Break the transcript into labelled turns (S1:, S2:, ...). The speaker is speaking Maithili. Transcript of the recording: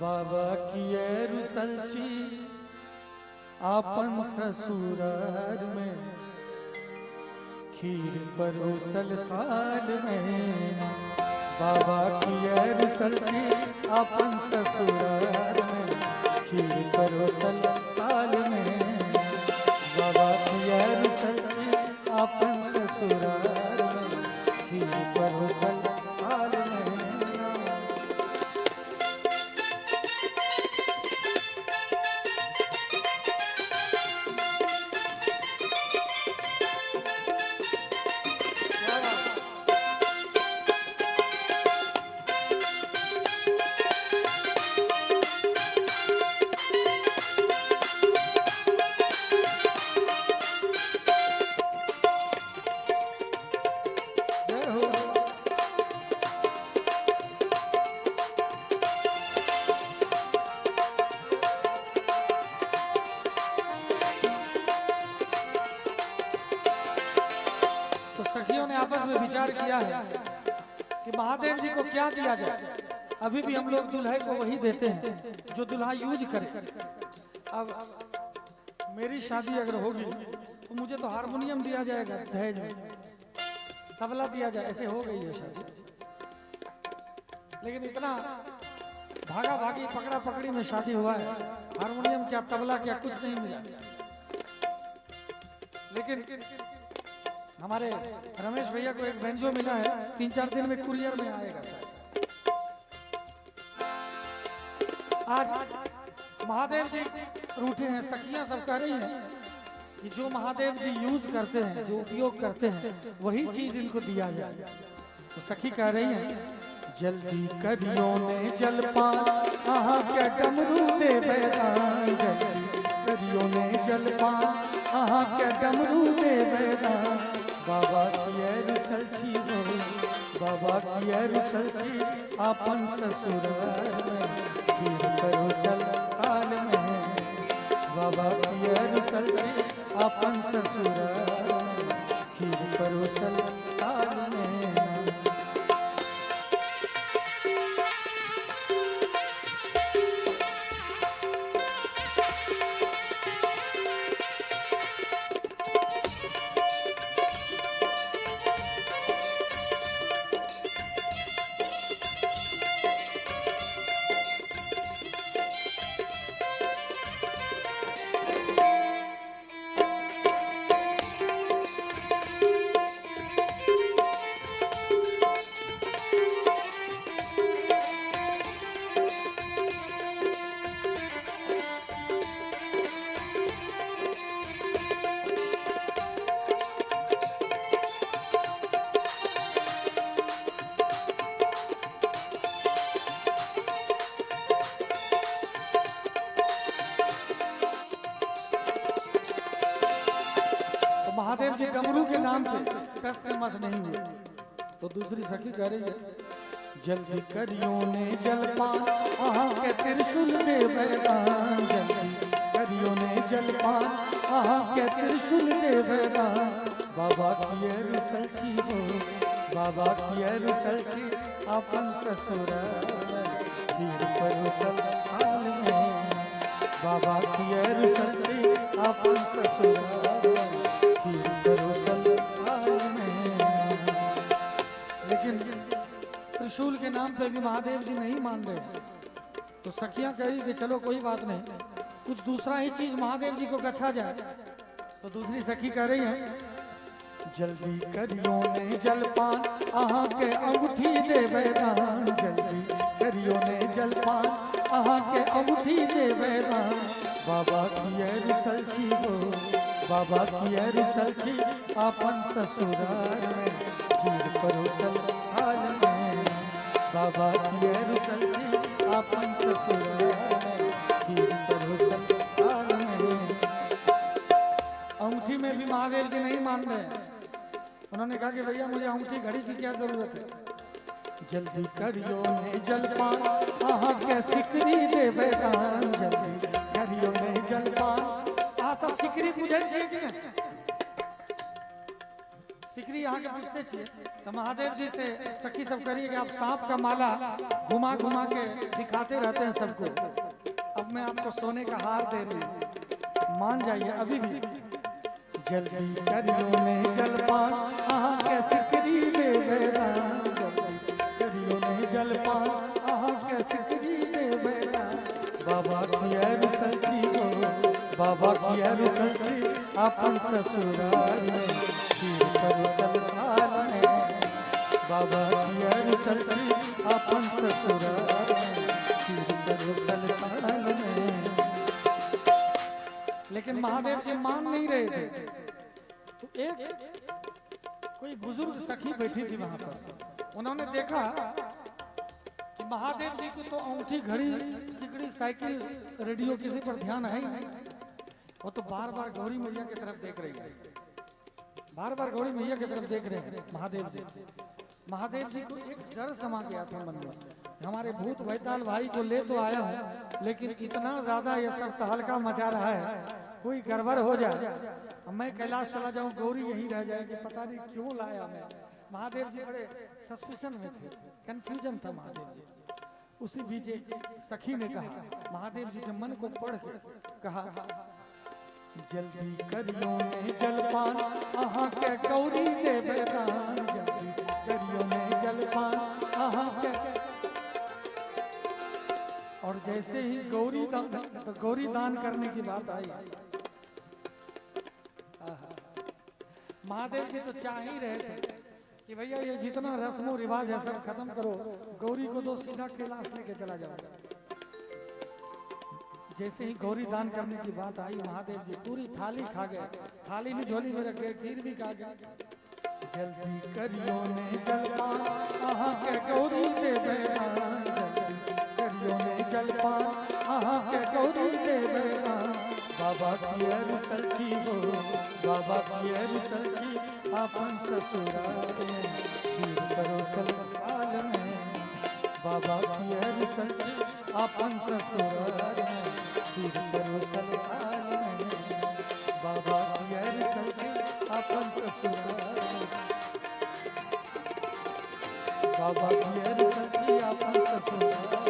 S1: बाबा किए रुसल छी आपन ससुरार में, खीर परोसल थाल में। बाबा किए रुसल छी आपन ससुरार में, खीर परोसल थाल में। बाबा किए रुसल छी आपन ससुरार में, खीर परोसल थाल में। क्या बात है? जय हो। तो सखियों ने आपस में विचार किया है कि महादेव जी को क्या दिया जाए। अभी भी हम लोग दूल्हे को वही देते हैं जो दूल्हा यूज करे। अब मेरी शादी अगर होगी तो मुझे तो हारमोनियम दिया जाएगा दहेज में, तबला दिया जाए, ऐसे हो गई है शादी। लेकिन इतना भागा भागी पकड़ा पकड़ी में शादी हुआ है, हारमोनियम क्या तबला क्या कुछ नहीं मिला। लेकिन हमारे रमेश भैया को एक बेंजो मिला है, 3-4 दिन में कुरियर में आएगा शायद। आज महादेव जी रूठे हैं, सखियां सब कह रही हैं कि जो महादेव जी यूज करते हैं, जो उपयोग करते हैं, वही चीज इनको दिया जाए। तो सखी कह रही हैं, जल्दी करियो ने जलपान आहा के डमरू देबै दान। जल्दी करियो ने जलपान आहा के डमरू देबै दान। बाबा किए रुसल छी हो, बाबा किए रुसल छी आपन ससुराल में, खीर परोसल थाल में। बाबा किए रुसल छी आपन ससुराल में, खीर परोसल थाल में। तो महादेव जी डमरू के नाम पे टस से मस नहीं हुए। तो दूसरी सखी कह रही है, जल्दी करियो ने जलपान आहा के त्रिशूल देबै दान। जल्दी करियो ने जलपान आहा के त्रिशूल देबै दान। बाबा किए रुसल छी हो, बाबा किए रुसल छी अपन ससुराल में, खीर परोसल थाल में। बाबा किए रुसल छी अपन ससुराल में, खीर परोसल थाल में। लेकिन त्रिशूल के नाम पे भी महादेव जी नहीं मान रहे। तो सखियां कही कि चलो कोई बात नहीं, कुछ दूसरा ही चीज महादेव जी को गछा जाए। तो दूसरी सखी कह रही है, जल्दी करियो ने जलपान आहा के अंगूठी देबै दान। जल्दी करियो ने जलपान आहा के अंगूठी देबै दान। बाबा किए रुसल छी हो, बाबा किए रुसल छी आपन ससुराल में, खीर परोसल थाल में। बाबा किए रुसल छी आपन ससुराल में, खीर परोसल थाल में। अंगूठी में भी महादेव जी नहीं मान रहे। उन्होंने कहा कि भैया मुझे अंगूठी घड़ी की क्या जरूरत है। जल्दी करियो ने जलपान आहा के सिकरी देबै दान। जल्दी करियो ने जलपान। आ सब सिकरी बुझै छियै कि नहि? सिकरी यहाँ के पूछते छिए तो महादेव जी से सखी सब करिए कि आप सांप का माला घुमा घुमा के दिखाते रहते हैं सबको, अब मैं आपको सोने का हार दे रही हूँ, मान जाइए अभी भी। जल्दी करियो ने जलपान अहाँ के सिकरी देबै दान, जल्दी करियो ने जलपान अहाँ के सिकरी देबै दान। बाबा किया रुसल छी हो, बाबा किया रुसल छी अपन ससुराल में, खीर परोसल थाल में। बाबा किया रुसल छी अपन ससुराल में, खीर परोसल थाल में। लेकिन महादेव जी मान नहीं रहे थे। तो एक कोई बुजुर्ग सखी बैठी थी वहां पर, उन्होंने देखा कि महादेव जी को तो अंगूठी, घड़ी, सिकड़ी, साइकिल, रेडियो किसी पर ध्यान है ही नहीं। वो तो बार बार गौरी मैया की तरफ देख रही है, बार बार गौरी मैया की तरफ देख रहे हैं महादेव जी। महादेव जी को एक डर समा गया था मन में, हमारे भूत वैताल भाई को ले तो आया हूं, लेकिन इतना ज्यादा ये सब तहलका मचा रहा है, कोई गड़बड़ हो जाए, अब मैं कैलाश चला जाऊं, गौरी यहीं रह जाएगी, पता नहीं क्यों लाया मैं। महादेव जी बड़े सस्पिशन में थे, कंफ्यूजन था महादेव जी। उसी बीच एक सखी ने कहा, महादेव जी के मन को पढ़ के कहा, जल्दी करियो ने जलपान अहाँ के गौरी देबै दान, जल्दी करियो ने जलपान अहाँ के। और जैसे ही गौरी दान, तो गौरी दान करने की बात आई, महादेव जी तो चाह ही रहे थे कि भैया ये जितना रस्मो रिवाज है सब खत्म करो, गौरी को तो सीधा कैलाश लेके चला जाओ। जैसे ही गौरी दान करने की बात आई, महादेव जी पूरी थाली खा गए, थाली भी झोली में रख गए, खीर भी खा गए। जल्दी करियो ने जलपान अहाँ के गौरी देबै दान, जल्दी करियो ने जलपान अहाँ के गौरी देबै दान। बाबा किया रुसल छी हो, बाबा किया रुसल छी अपन ससुराल में, खीर परोसल थाल में। बाबा किया रुसल छी अपन ससुराल में, खीर परोसल थाल में। बाबा किया रुसल छी अपन ससुराल में, बाबा किया रुसल छी अपन ससुराल